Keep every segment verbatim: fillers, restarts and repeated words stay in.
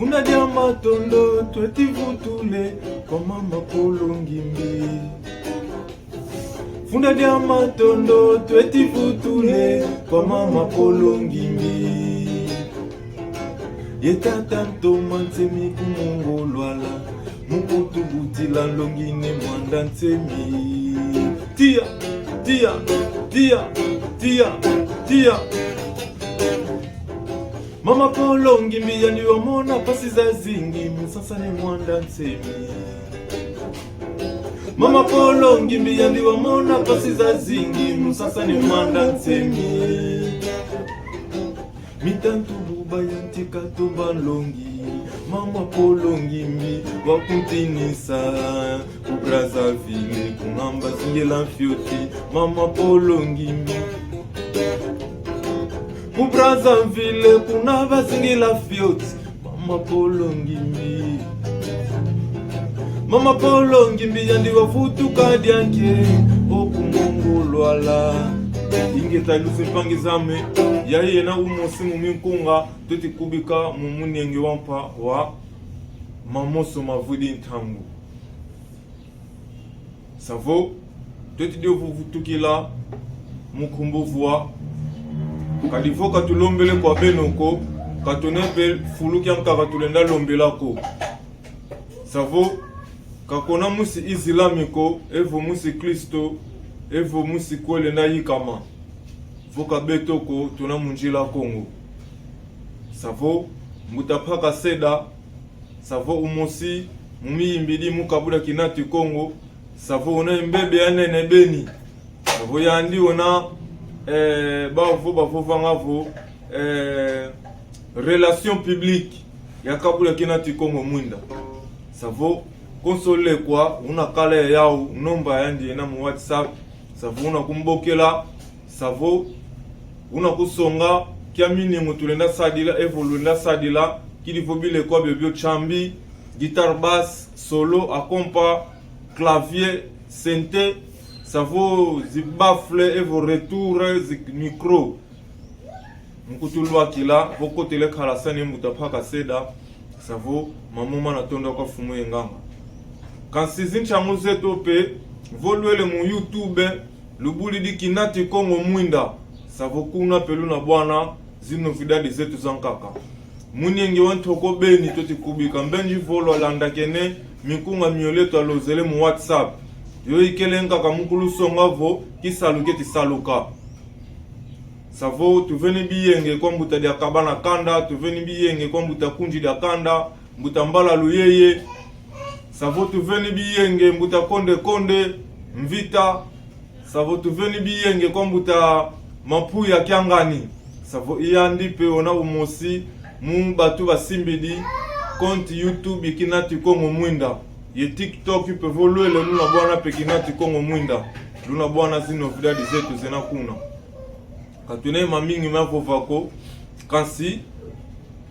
Funda dia matondo tweti vutule kwa mama Polo Ngimbi. Funda dia matondo tweti vutule kwa mama Polo Ngimbi. Ye tata Ntoma Nsemi ku Mongo Lwala, mu kutubutila nlongi Ne Muanda Nsemi. Tiya, tiya, tiya, tiya, tiya. Mama Polo Ngimbi yandi wamona mpasi zazingi mu sasa Ne Muanda Nsemi. Mama Polo Ngimbi yandi wamona mpasi zazingi mu sasa Ne Muanda Nsemi. Mitantu buba ya ntika to banlongi, mama Polo Ngimbi wakuntinisa ku Brazzaville, kuna bazingila fioti, mama Polo Ngimbi. Ku Brazzaville, kuna bazingila fioti, mama Polo Ngimbi. Mama Polo Ngimbi yandi wavutuka dianke o ku Mongo Lwala. Ingeta, luzi mpangi zame, yayi yena umosi mu minkunga tweti kubika mu munienge wa mpa wa mamoso mavwidi ntangu. Savo, tweti dio vutukila mu nkumbu vwa. Kadi vo ka tulombele kwa beno ko, ka tuna mpe fulu kia nkaka tulenda lombela ko. Savo, ka kuna mwisi Isilami ko, evo mwisi Kristo, evo mwisi kwelenda yikama. Vo ka beto ko, tuna mu nzila Kongo. Savo, mbuta Mpaka Seda, savo umosi mu miyimbidi mu kabu dia Kinati Kongo, savo una ye mbebe ya nene beni. Savo yandi una, eh, bavo bavovanga vo, eh, relation publique ya kabu dia Kinati Kongo mwinda. Savo konso lekwa una kala ya yau, nomba yandi yena mu WhatsApp. Savo una kumbokela, savo una kusonga kia miningu tulenda sadila, evo lwenda sadila, kidi vo bilekwa biobio: tshambi, guitare basse, solo, a compas, clavier, synthé, savo zi baffle, evo retour, zi micro. Mu kutulwakila, vo kotele kala sani mbuta Mpaka Seda, savo mamo mana tonda kwa mfumu ye nganga. Kansi zinsangu zeto mpe, vo lwele mu YouTube, lubulidi Kinati Kongo mwinda, savo kuna mpe luna bwana zinovidade zeto za nkaka. Munienge wa ntoko beni tweti kubika, mbenji vo lwalandakene minkunga mio yeto alozele mu WhatsApp. Yo ikele nkaka mu kulusonga vo kisalu keti saluka. Savo tuveni biyenge kwa mbuta Diakabana Kanda, tuveni biyenge kwa mbuta Kunji dia Kanda, mbuta Mbala Luyeye. Savo tuveni biyenge mbuta Konde Konde Mvita. Savo tuveni biyenge kwa mbuta Mampuya Kiangani. Savo i yandi mpe una umosi mu bantu basimbidi compte YouTube Kinati Kongo mwinda. Ye TikTok mpe vo lwele, luna bwana mpe Kinati Kongo mwinda. Luna bwana zinovidade zeto zena kuna. Ka tuna ye mamingi ma vova ko, kansi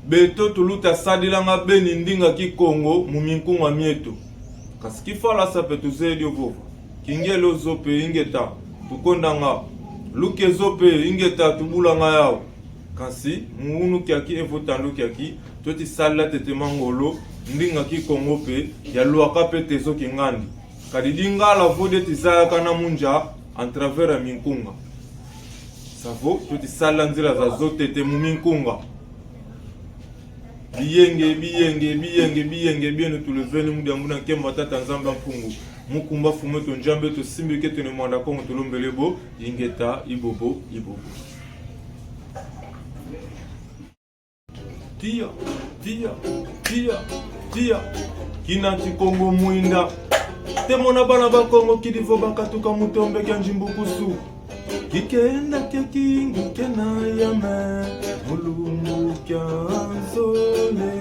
beto tuluta sadilanga beni ndinga Kikongo mu minkunga mieto. Kansi Kifalasa mpe tuzeye dio vova. Kingele zo mpe ingeta, tukwendanga. Luke zo mpe ingeta, tubulanga yau. Kansi mu unu kiaki evo tandu kiaki, tweti sadila ntete ma ngolo ndinga Kikongo mpe yalwaka mpe tezo kingandi. Kadi Lingala vo dieti zayakana mu nza à travers ya minkunga. Savo tweti sadila nzila zazo ntete mu minkunga. Biyenge, biyenge, biyenge, biyenge bieno tuluveni mu diambu dia nkembo ya Tata Nzambi a Mpungu, mu nkumbu a Mfumu eto Nzambi eto, simbi kieto Ne Muanda Kongo, tulombele bo: ingeta, ibobo, ibobo. Tiya, tiya, tiya, tiya. Kinati Kongo mwinda. Te mona bana ba Kongo kidi vo bakatuka mu tombe kia nzimbukusu. Kikenda kia kingi kena yame, mu lumbu kia nzole,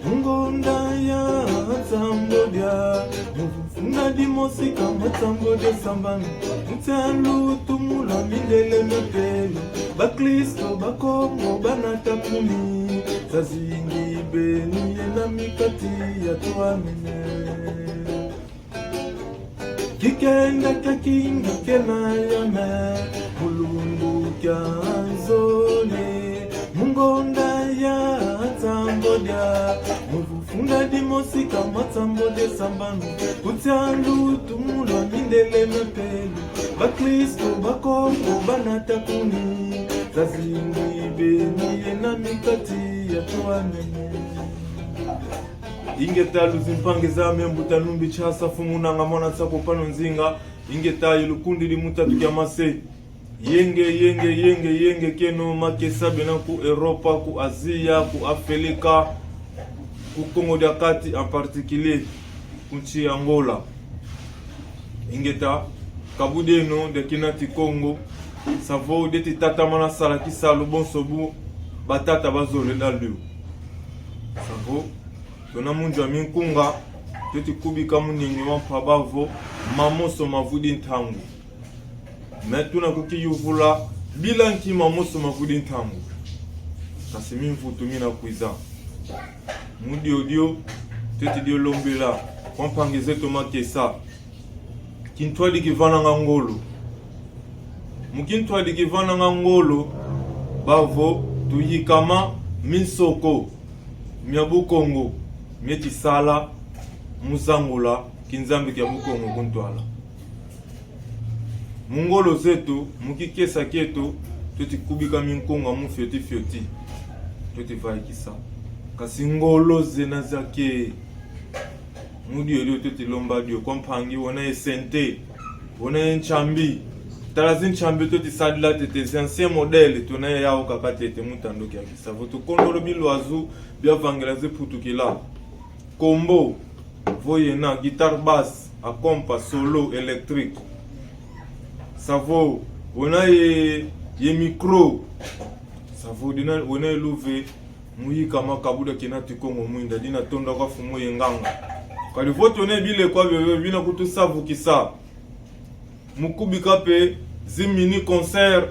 mu ngonda ya nsambodia, mu funda dimosi ka ma nsambodia sambanu, mu ntia lutumula mindele mia mpelo, bakristo ba Kongo banata kumi, zazingi beni yena mikati ya twanene. Kikenda kia kingi kena yame, mu lumbu kia nzole, mu ngonda ya nsambodia, Mosika matsambo de sambanu, kutsandu tumulwa mindele mepelu, bakristu bakoko banata kuni, zazingi beni yena mikati ya tuanene. Ingeta, luzimpangi zame, mbuta Numbi Chasa, fumu nanga mwana Nsako Pano Nzinga, ingeta, ye lukundi di mutatu kia mase. Yenge, yenge, yenge, yenge, kieno makesa bena ku Europa, ku Azia, ku Afelika, ku Kongo dia Kati, en particulier ku nsi Angola. Ingeta, kabu dieno dia kinati Kongo, savo dieti tatamana sala kisalu bonso bu batata bazolele dio. Savo, tuna mu nzo ya minkunga, tweti kubika munini wa mpaba vo mamoso mavwidi ntangu. Mais tuna kukiyuvula bila nki mamoso mavwidi ntangu. Kansi mimvutu mina kwiza. Mu diodio, tweti dio lombila kwa mpangi zeto makesa. Kintwadi kivananga ngolo. Mu kintwadi kivananga ngolo, bavo tuyikama minsoko mia Bukongo mieti sala mu zangula kinzambi kia Bukongo ku ntwala. Mu ngolo zeto, mu kikesa kieto, tweti kubika minkunga mu fioti fioti. Tweti vaikisa. Kansi ngolo zena zake. Mu diodio tweti lomba dio kwa mpangi, wena ye sente, wena ye nchambi. Tala zi nchambi tweti sadila ntete, zi ancien modèle, tuna ye yau kaka ntete mu tandu kiaki. Savo tukondolo bilwazu bia vangila zi putukila. Kombo, vo yena guitare basse, a kompa, solo, électrique. Savo, wena ye, ye micro. Savo dina, wena ye luve, mu yikama kabu dia kinati Kongo mwinda, dina tonda kwa mfumu ye nganga. Kadi vo tuna ye bilekwa biobio bina kutusavukisa. Mu kubika mpe zi mini concert,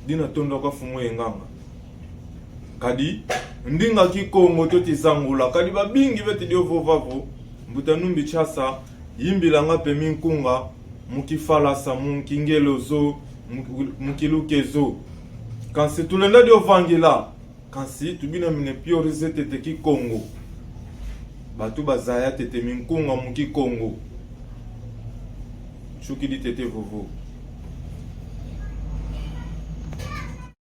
dina tonda kwa mfumu ye nganga. Kadi ndinga Kikongo tweti zangula, kadi babingi beti dio vova vo, mbuta Numbi Chasa, yimbilanga mpe minkunga mu Kifalasa, mu Kingelezo, mu, mu Kilukezo. Kansi tulenda dio vangila. Kansi tubina mine prioriser ntete Kikongo. Bantu bazaya ntete minkunga mu Kikongo. Nsukidi ntete vovo.